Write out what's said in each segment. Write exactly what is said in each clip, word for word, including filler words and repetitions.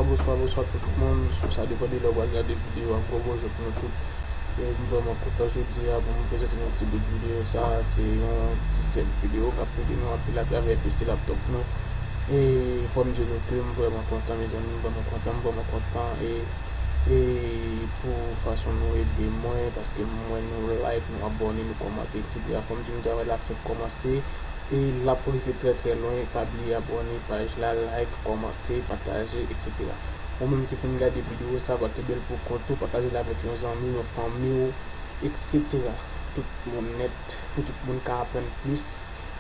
Bonswa, bonswa tout moun. Sa depann de lè w al gade videyo a. Gwo bonjou pou nou tout. E m vrèman kontan jodi a pou m prezante nou ti bout videyo sa. Se yon ti sèt videyo k ap ede nou anpil atravè P C laptop nou. E fò m di nou ke m vrèman kontan, mezanmi, m vrèman kontan, m vrèman kontan. E, e pou fason nou ede mwen, paske m wè nou like, nou abòne, nou kòmante, etsetera. Fò m di nou travay la fèk kòmanse. E l ap rive trè, trè lwen. Pa bliye abòne paj la, like, kòmante, pataje, etsetera. Ou menm ki fin gade videyo sa, pa kenbe l pou kont ou, pataje l avèk yon zanmi, yon fanmi w, etsetera. Tout moun nèt, pou tout moun ka aprann plis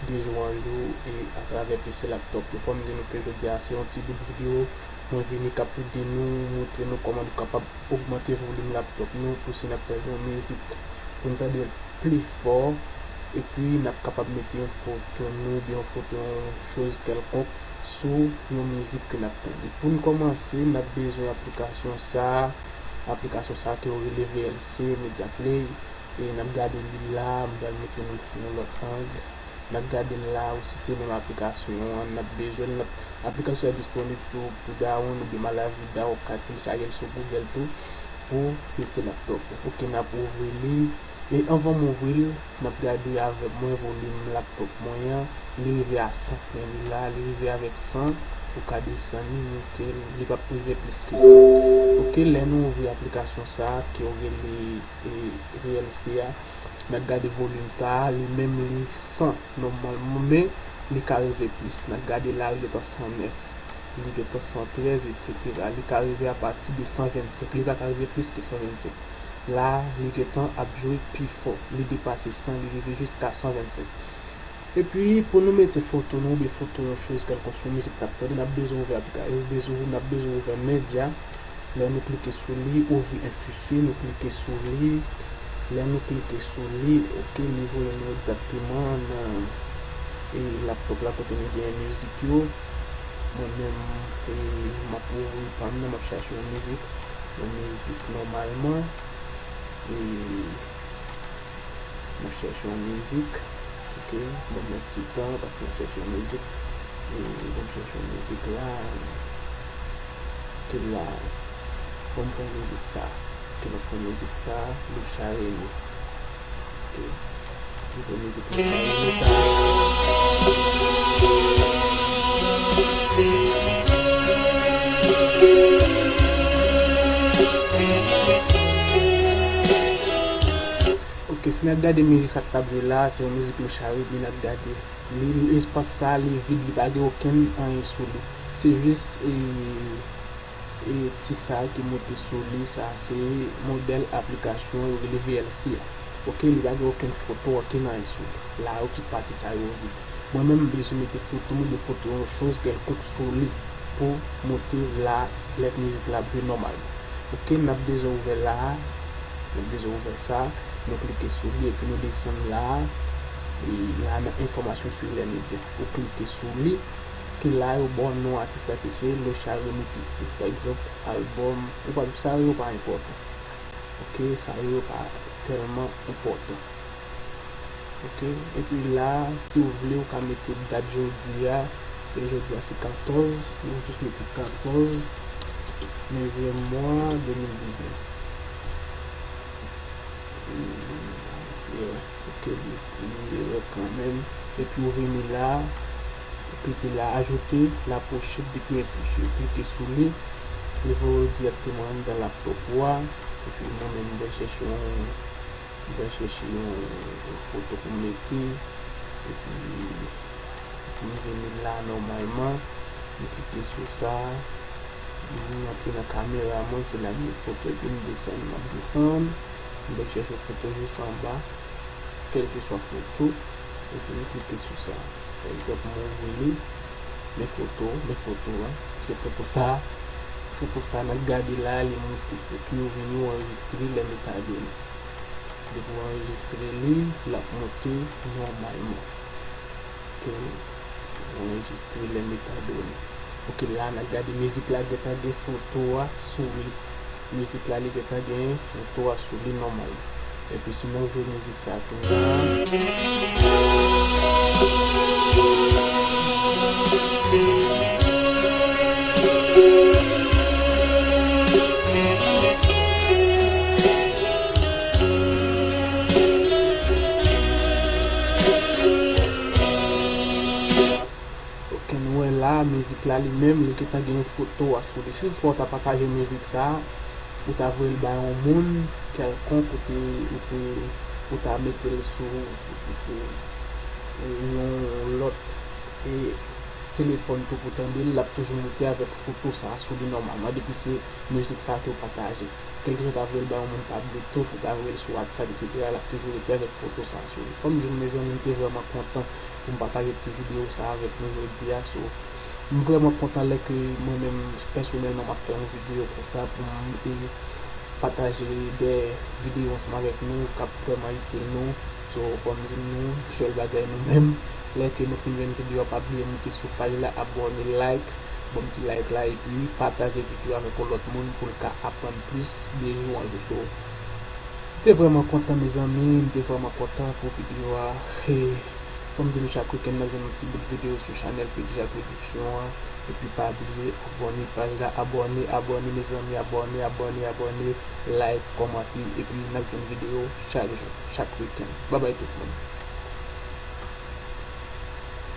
de jou an jou e atravè P C laptop yo. Fò m di nou ke jodi a se yon ti bout videyo mwen vini k ap ede nou, montre nou kòman nou kapab ogmante volim laptop nou pou si n ap tande yon mizik, pou n tande l pli fò, epi n ap kapab mete yon foto nou oubyen yon foto, yon choz kèlkonk sou yon mizik ke n ap tande. Pou n kòmanse, n ap bezwen aplikasyon sa a, aplikasyon sa a ke yo rele V L C Media Player. E n ap gade li la, m pral montre nou l sou yon lòt ang. N ap gade l la, ou si se menm aplikasyon an, n ap bezwen l. N ap, aplikasyon an disponib sou, pou Daron oubyen Malavida, ou ka telechaje l sou Google tou pou P C laptop ou. Ok, n ap ouvri li. E anvan m ouvri l, n ap gade avèk mwen volim laptop mwen an. Li rive a san. Men li la, li rive avèk san. Ou ka desann li, moute l. Li p ap rive plis ke sa. Ok, lè nou ouvri aplikasyon sa a, ke yo rele e, V L C a, n ap gade volim sa a, li menm li san nòmalman, men li ka rive plis. N ap gade la, li gentan san nèf, li gentan san trèz, etsetera. Li ka rive apati de san vennsenk, li pa ka rive plis ke san vennsenk. La, li gentan ap jwe pi fò, li depase san, li rive jiska san vennsenk. Epi, pou nou mete foto nou oubyen foto yon choz kèlkonk sou mizik n ap tande, n ap bezwen ouvè aplika-, bezwen, n ap bezwen ouvè Media. Lè nou klike sou li, ouvrir un fichier, nou klike sou li. Lè nou klike sou li, ok, li voye nou egzakteman nan, e, laptop la kote nou genyen mizik yo. Mwen menm, e, m ap ouvri pa m nan, m ap chache yon mizik. Yon mizik nòmalman. E, M ap chèche yon mizik. Ok, ban m yon ti tan paske m ap chèche yon mizik. E, ban m chèche yon mizik la. Ok, la. Ban m pran mizik sa. Ok, m ap pran mizik sa. Lochard Remy. Ok. M pran mizik Lochard Remy sa. Ok, si n ap gade mizik sa k t ap jwe la, se yon mizik Lochard Remy n ap gade. Li, espas sa, li vid, li pa gen okenn anyen sou li. Se jis, e, e, ti sa ki moute sou li, sa se modèl aplikasyon yo rele V L C a. Ok, li pa gen okenn foto, okenn anyen sou li. La yo, tout pati sa yo vid. Mwen menm, m bezwen mete foto m oubyen foto yon choz kèlkonk sou li pou moute la, lè mizik la ap jwe nòmalman. Ok, n ap bezwen ouvè la a. N ap bezwen ouvè sa. Nou klike sou li epi nou desann la a. E la nan enfòmasyon sou lè medya. Ou klike sou li. Ki la yo ba w non atis la ki se Lochard Remy Petit. Pa egzanp, albòm, ou pa, sa yo pa enpòtan. Ok, sa yo pa tèlman enpòtan. Ok, epi la, si w vle, ou ka mete dat jodi a. E jodi a se katòz, nou jis mete katòz nevyèm mwa de mil diznèf. Yeah, ok, li, li erè kanmenm. Epi ou vini la, ou klike la, ajoute la pochette depuis un fichier. Ou klike sou li, li voye w dirèkteman anndan laptop ou a. Epi mwen menm, mwen chèche yon Mwen chèche yon, yon foto pou m mete. Epi, pou m vini la nòmalman, m klike sou sa. M antre nan kamera mwen, se la m met foto epi m desann, m ap desann. M vin chèche yon foto jis anba, kèlkeswa foto, epi m klike sou sa. Pa egzanp, m ouvri li, men foto, men foto a, se foto sa, foto sa n ap gade la, li moute. Epi ou vini, ou anrejistre lè metadone. Depi w anrejistre li, l ap moute nòmalman. Ok, ou anrejistre lè metadone. Ok, la n ap gade mizik la gentan gen foto a sou li. Mizik la li gentan gen foto a sou li nòmalman. Epi si nou jwe mizik sa kounye a. la li menm, li gentan gen foto a sou li. Si toutefois w ta pataje mizik sa a, ou ta voye l bay yon moun kèlkonk, ou te, ou te, ou ta mete l sou, sou, sou, sou, e, yon lòt, e, telefòn tou pou tande l, l ap toujou moute avèk foto sa a sou li nòmalman, depi se mizik sa a ke w pataje. Kèlkeswa w ta voye l bay yon moun pa Bluetooth, ou ta voye l sou WhatsApp, etsetera, l ap toujou rete avèk foto sa a sou li. Fò m di nou, mezanmi, m te vrèman kontan pou m pataje ti videyo sa a avèk nou jodi a. So, m vrèman kontan lè ke mwen menm, pèsonèlman, m ap fè yon videyo konsa pou m, e, pataje de videyo ansanm avèk nou k ap vrèman itil nou. So, fò m di nou, sèl bagay nou menm, lè ke nou fin jwenn videyo a, pa bliye moute sou paj la, abòne, like, ban m ti like la, epi pataje videyo avèk yon lòt moun pou l ka aprann plis de jou an jou. So, m te vrèman kontan, mezanmi, m te vrèman kontan pou videyo a. E fò m di nou, chak wikenn n ap jwenn yon ti bout videyo sou chanèl Fedija Pwodiksyon an. Epi pa bliye abòne paj la, abòne, abòne, mezanmi, abòne, abòne, abòne, like, kòmante, epi n ap jwenn videyo chak jou, chak wikenn. Babay tout moun.